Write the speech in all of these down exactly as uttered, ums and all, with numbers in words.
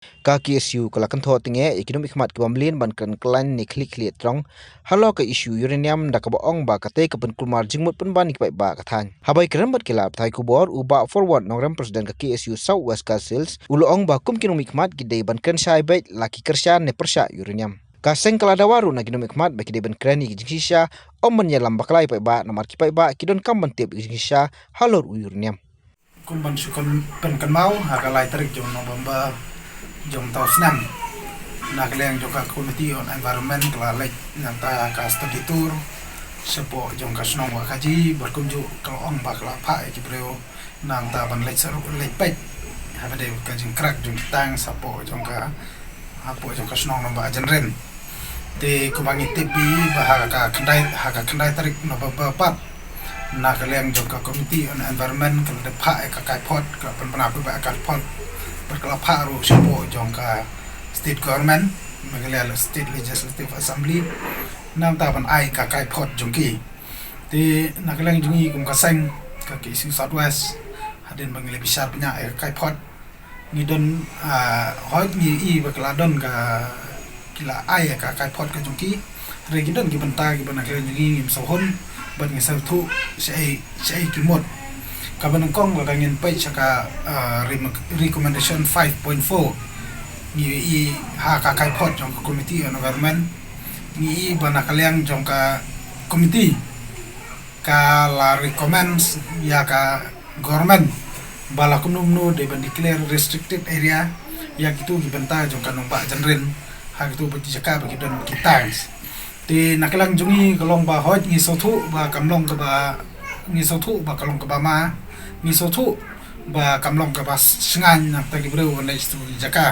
Ka K S U ka la kynthoh tyngeh ïa ki nongmihkhmat kiba mlien ban kren khlaiñ ne khlieh khlieh trong halor ka issue uranium da kaba ong ba kata ka pynkulmar jingmut pynban ïa ki paidbah ka thaiñ. Haba ïakren bad ki lad pathai khubor, u Bah Forward Nongrem, President ka K S U South West Khasi Hills, u la ong ba kum ki nongmihkhmat ki dei ban kren shai beit la ki kyrshan ne pyrshah uranium. Ka seng ka la dawa ruh na ki nongmihkhmat ba ki dei ban kren ïa ki jingshisha, ym ban ïalam bakla ïa ki paidbah, namar ki paidbah ki donkam ban tip ïa ki jingshisha halor u uranium. Kum ban shu pynkynmaw, ha ka lai tarik jong November jong mynta u snem, na ka liang jong ka Committee on Environment ka la leit nangta ka study tour shapoh jong ka shnong Wahkaji, bad kumjuh ka la ong ba ka la phah ïa ki briew nangta ban leit saru leit peit haba dei ka jingkrak jong ki tank shapoh jong ka, hapoh jong ka shnong Nongbah Jynrin. Te kumba ngi tip bha ba ha ka khyndai, ha ka khyndai tarik November pat, na ka liang jong ka Committee on Environment ka la dep phah ïa ka kaiphod, ka la pynbna pynbha ïa ka kaiphod, bad ka la phah ruh shapoh jong ka State Government, Meghalaya State Legislative Assembly, nangta ban ai ka kaiphod jong ki. Te na ka liang jong ngi kum ka seng ka K S U South West, hadien ba ngi la bishar bniah ïa ka kaiphod, ngi don, ah, hooid ngi i ba ka la don ka, ki la ai ïa ka kaiphod ka jong ki. Hynrei ngi don ki bynta kiba na ka liang jong ngi ngim sngewhun bad ngi sngewthuh shaei shaei ki mut. Kaba nyngkong lada ngin peit sha ka, ah, rem-, recommendation five point four, ngi i ha ka kaiphod jong ka Committee on Environment, ngi i ba na ka liang jong ka committee ka la recommend ïa ka government ba la kumno kumno dei ban declare restricted area ïa kito ki bynta jong ka Nongbah Jynrin, ha kito ba ki jaka ba ki don ki tanks. Te na ka liang jong ngi ka long ba hooid ngi sngewthuh ba kam long kaba, ngi sngewthuh ba ka long kaba ma, ngi sngewthuh ba kam long kaba shngaiñ na kita ki briew ban leit sha kito ki jaka.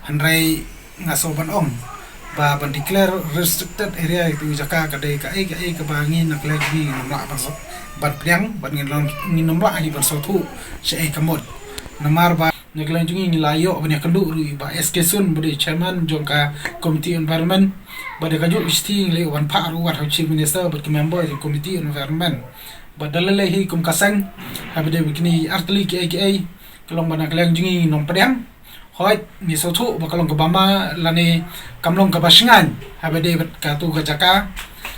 Hynrei nga sngew ban ong ba ban declare restricted area ïa kito ki jaka ka dei kaei kaei kaba ngi na ka liang jong ngi ngim lah ban so-, ban pdiang, bad ngin long, ngin ym lah hi ban sngewthuh shaei ka mut. Namar ba na ka liang jong ngi ngi la ïoh ban ïakynduh ruh ïa i Bah S K Sun ba dei chairman jong ka Committee Environment, bad ïa kajuh ka shithi ngi la ïoh ban phah ruh wat ha u Chief Minister bad ki member jong Committee Environment. Bad da lei lei hi kum ka seng, haba dei ba kine artylli kiei kiei, ka long ba na ka liang jong ngi ngin ym pdiang. Hooid, ngi sngewthuh ba ka long kaba ma lane kam long kaba shngaiñ haba dei bad kato ka jaka.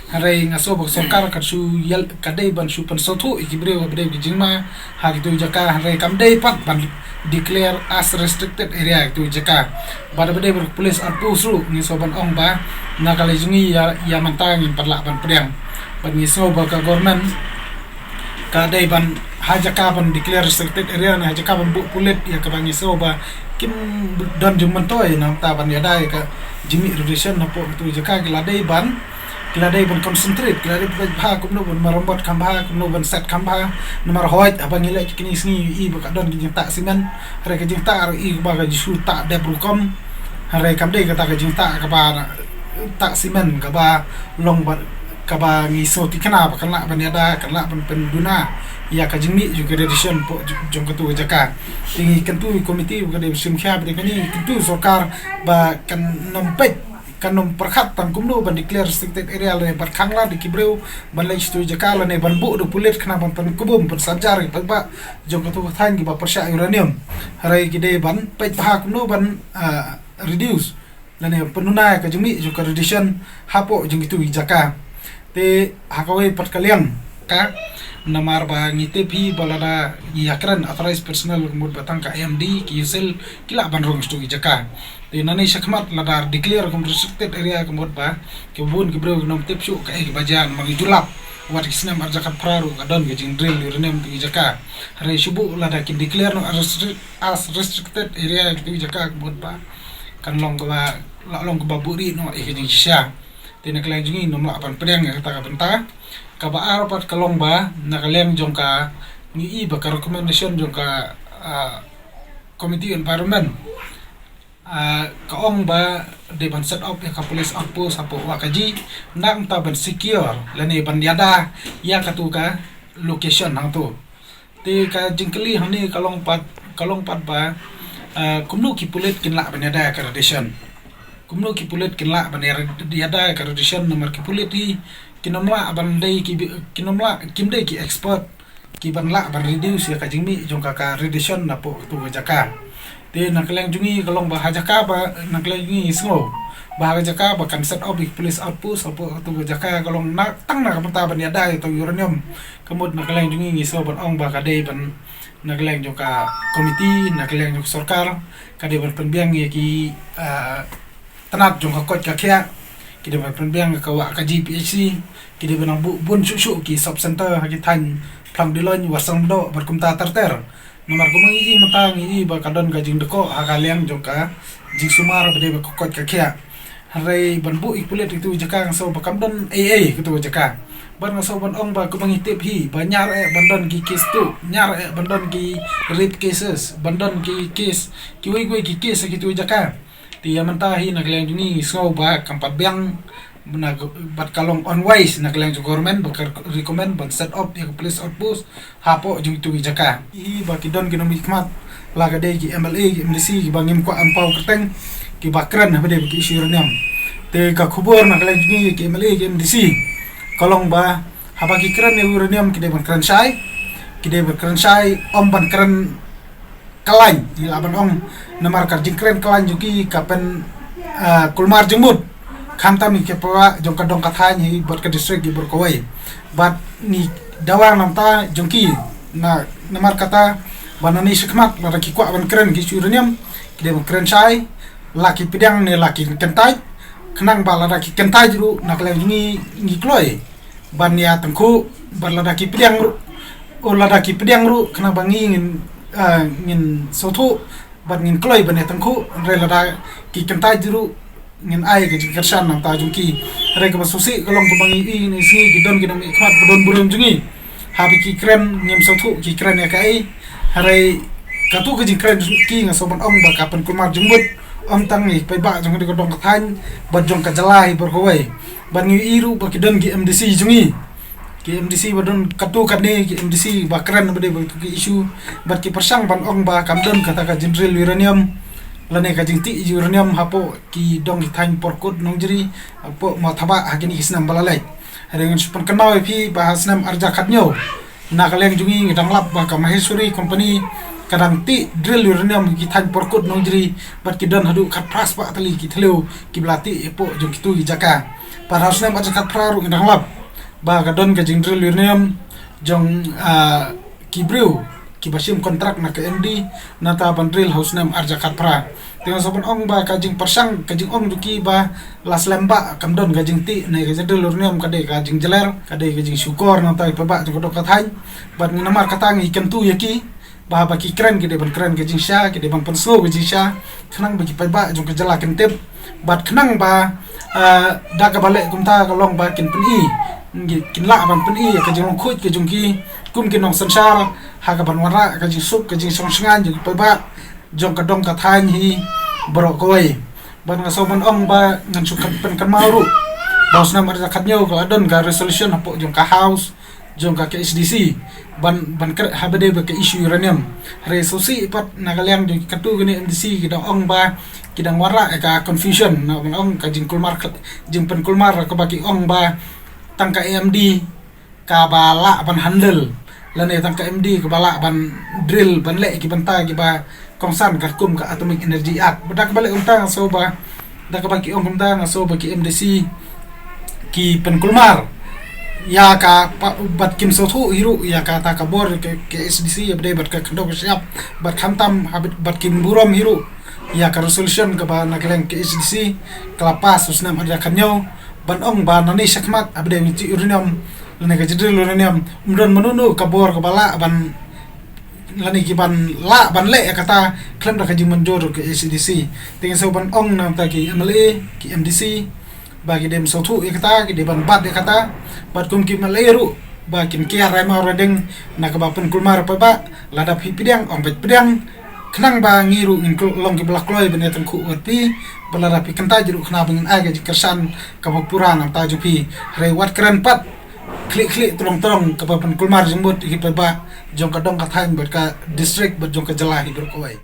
Hynrei nga sngew ba ka sorkar ka shu ïal, ka dei ban shu pynsngewthuh ïa ki briew haba dei ki jingma ha kito ki jaka, hynrei kam dei pat ban declare as restricted area kito ki jaka. Bad haba dei bad ka police outpost ruh ngi sngew ban ong ba na ka liang jong ngi ïa, ïa mynta ngim pat lah ban pdiang. Bad ngi sngew ba ka government ka dei ban ha jaka ban declare restricted area ne ha jaka ban buh pulit ïa kaba ngi sngew ba kim don jingmyntoi nangta ban ïada ïa ka jingmih radiation hapoh kito ki jaka. Ki la dei ban, ki la dei ban concentrate, ki la dei ban peit bha kumno ban maramot kham bha, kumno ban set kham bha. Namar hooid haba ngi leit kine ki sngi i ba ka don ka jingtah simen, hynrei ka jingtah ruh i ba ka jingshu tah dep rukom. Hynrei kam dei kata ka jingtah kaba tah simen kaba long ba, kaba ngi sngew thikna ba kan lah ban ïada, kan lah ban pynduna ïa ka jingmih jong ka radiation hapoh jong, jong kato ka jaka. Te ngi kyntu ïa i komiti ba ka dei ban shim khia ba dei kane, ngi kyntu ïa sorkar ba kan nym peit, kan nym pyrkhat tang kumno ban declare restricted area lane ban khang lad ïa ki briew ban leit sha kito ki jaka lane ban buh da u pulit khnang ban pynkubum, pynsynjar ïa ki paidbah jong kato ka thaiñ kiba pyrshah uranium. Hynrei ki dei ban peit bha kumno ban, ah, reduce lane pynduna ïa ka jingmih jong ka radiation hapoh jong kito ki jaka. Te ha kawei pat ka liang ka, namar ba ngi tip hi ba lada ngi ïakren authorized personnel ka mut ba tang ka M D, ki U S I L, ki lah ban rung sha kito ki jaka. Te nangne shakhmat lada declare kum restricted area ka mut ba kiba bun ki briew kim tip shuh kaei kaba jia, namar ngi ju lap wat ki snem arhajar khatphra ruh ka don ka jingdrill uranium kito ki jaka. Hynrei shu buh lada kin declare noh as restri-, as restricted area kito ki jaka ka mut ba kan long kaba, lah long kaba buhrieh noh ïa ka jingshisha. Te na ka liang jong ngi ngim lah ban pdiang ïa kata ka bynta. Kaba ar pat ka long ba na ka liang jong ka, ngi i ba ka recommendation jong ka, ah, Committee Environment, ah, ka ong ba dei ban set up ïa ka police outpost hapoh Wahkaji, nangta ban secure lane ban ïada ïa kato ka location hangto. Te ka jingkylli hangne ka long pat, ka long pat ba, ah, kumno ki pulit kin lah ban ïada ïa ka radiation. Kumno ki pulit kin lah ban ïa-, ïada ïa ka radiation, namar ki pulit hi kin ym lah ban dei ki bi-, kin ym lah, kim dei ki expert kiban lah ban reduce ïa ka jingmih jong ka, ka radiation napoh kato ka jaka. Te na ka liang jong ngi ka long ba ha jaka ba na ka liang jong ngi sngew ba ha ka jaka ba kan set up ïa ka police outpost, hapoh katu ka jaka ka long na tang na ka bynta ban ïada ïa utu uranium. Ka mut na ka liang jong ngi ngi sngew ban ong ba ka dei ban na ka liang jong ka komiti, na ka liang jong ka sorkar, ka dei ban pynbiang ïa ki, ah, tnat jong ka koit ka khiah, ki dei ban pynbiang ïa ka wah ka G P H C, ki dei ban nang buh bun shuh shuh ki sub center ha ki thaiñ Phlang Diloin, Wasan Mdo bad kumta ter ter. Namar kumba ngi i mynta ngi i ba ka don ka jingdkoh ha ka liang jong ka jingsumar ba dei ba ka koit ka khiah. Hynrei ban buh ïa ka pulit ïa katu ka jaka nga sngew ba kam don ei ei katu ka jaka. Bad nga sngew ban ong ba kumba ngi tip hi ba ñiar eh ban don ki case tuh, ñiar eh ban don ki rape cases, ban don ki case, kiwei kiwei ki case ha katu ka jaka. Te ïa mynta hi na ka liang jong ngi ngi sngew ba kam pat biang, na ka, bad ka long unwise na ka liang jong government ba ka recommend ban set up ïa ka police outpost hapoh jong katu ka jaka. Hi ba ki don ki nongmihkhmat, la ka dei ki M L A, ki M D C, kiba ngim kwah ban paw kyrteng, kiba kren haba dei ba ki issue uranium. Te ka khubor na ka liang jong ngi ki M L A, ki M D C, ka long ba haba ki kren ïa uranium ki dei ban kren shai, ki dei ban kren shai, ym ban kren kyllain, ngi lah ban ong, namar ka jingkren kyllain jong ki ka pyn, ah, kulmar jingmut. Khamtam ïa ki paidbah jong ka dong ka thaiñ hi bad ka district hi baroh kawei. Bad ngi dawa na ka bynta jong ki, na, namar kata ba nangne shakhmat lada ki kwah ban kren ki issue uranium, ki dei ban kren shai, la ki pdiang ne la ki kyntait, khnang ba lada ki kyntait ruh na ka liang jong ngi ngi kloi ban ïa tyngkhuh, bad lada ki pdiang ruh, o lada ki pdiang ruh khnang ba ngi ngin, ah, ngin sngewthuh bad ngin kloi ban ïa tyngkhuh, hynrei lada ki kyntait ruh ngin ai ka jingkyrshan na ka bynta jong ki. Hynrei kaba sngewsih ka long kaba ngi i ne sngi ki don ki nongmihkhmat ba don burom jong ngi. Haba ki kren ngim sngewthuh ki kren ïa kaei. Hynrei katu ka jingkren jong ki nga sngew ban ong ba ka pynkulmar jingmut, ym tang ïa ki paidbah jong ka dong ka thaiñ bad jong ka jylla hi baroh kawei. Bad ngi i ruh ba ki don ki M D C jong ngi, ki M D C ba don katto katne, ki M D C ba kren ba dei ba ki issue, bad ki pyrshang ban ong ba kam don kata ka jingdrill uranium lane ka jingtih uranium hapoh ki dong ki thaiñ Pyrkut Nongjri hapoh Mawthabah ha kine ki snem ba la leit. Hynrei ngan shu pynkynmaw ïa phi ba ha snem arhajar khathynñiew na ka liang jong ngi ngi dang lap ba ka Maheshwari Company ka dang tih drill uranium ki thaiñ Pyrkut Nongjri, bad ki don haduh khatphra spah tylli ki thliew kiba la tih hapoh jong kitu ki jaka. Bad ha snem arhajar khatphra ruh ngi dang lap ba ka don ka jingdrill uranium jong, ah, ki briew kiba shim kontrak na ka M D, nangta ban drill ha u snem arhajar khatphra. Te nga sngew ban ong ba ka jingpyrshang, ka jingong jong ki ba la slem ba kam don ka jingtih ne ka jingdrill uranium ka dei ka jingjler, ka dei ka jingshukor nangta ïa ki paidbah jong ka dong ka thaiñ. Bad ngi namar kata ngi kyntu ïa ki ba haba ki kren ki dei ban kren ka jingshisha, ki dei ban pynsngew ka jingshisha, khnang ba ki paidbah jong ka jylla kin tip. Bad khnang ba, ah, da kaba leh kumta ka long ba kin pyni, kin lah ban pyni ïa ka jinglong khuid ka jong ki kum ki nongsynshar ha kaban wanrah ka jingsuk ka jingshong shngaiñ jong ki paidbah jong ka dong ka thaiñ hi baroh kawei. Bad nga sngew ban ong ba ngan shu pynkynmaw ruh ba ha u snem arhajar khathynñiew ka la don ka resolution hapoh jong ka House jong ka K H D C ban, ban kren haba dei ba ka issue uranium. Hynrei sngewsih pat na ka liang jong katu kane M D C ki dang ong ba ki dang wanrah ïa ka confusion, na ban ong ka jingkulmar, jingpynkulmar kaba ki ong ba tang ka M D kaba lah ban handle lane tang ka M D kaba lah ban drill ban leh ki bynta kiba kongsan katkum ka Atomic Energy Act. Bad da kaba leh kumta nga sngew ba, da kaba ki ong kumta nga sngew ba ki M D C ki pynkulmar ïa ka pa-, bad kim sngewthuh hi ruh ïa kata ka bor ka, ka K H D C ïa ba dei bad ka khyndew ka shyiap, bad khamtam ha bad, bad kim burom hi ruh ïa ka resolution kaba na ka liang K H D C ka la pass ha u snem arhajar khathynñiew ban ong ba nangne shakhmat haba dei ba ngi tih uranium lane ka jingdrill uranium, ym don mano mano ka bor kaba lah ban lane ki ban lah ban leh ïa kata khlem da ka jingmynjur ka K H D C. Te nga sngew ban ong na ka bynta ki M L A, ki M D C ba ki dei ban sngewthuh ïa kata, ki dei ban bat ïa kata. Bad kum ki M L A ruh ba kin kiar rai mawradeng na kaba pynkulmar paidbah, lada phi pdiang ong beit pdiang, khnang ba ngi ruh ngin kl-, long kiba la kloi ban ïa tyngkhuh bad phi. Bad lada phi kyntait ruh khnang ba ngin ai ka jingkyrshan kaba pura na ka bynta jong phi. Hynrei wat kren pat khlieh khlieh tyrong tyrong kaba pynkulmar jingmut ïa ki paidbah jong ka dong ka thaiñ bad ka district bad jong ka jylla hi baroh kawei.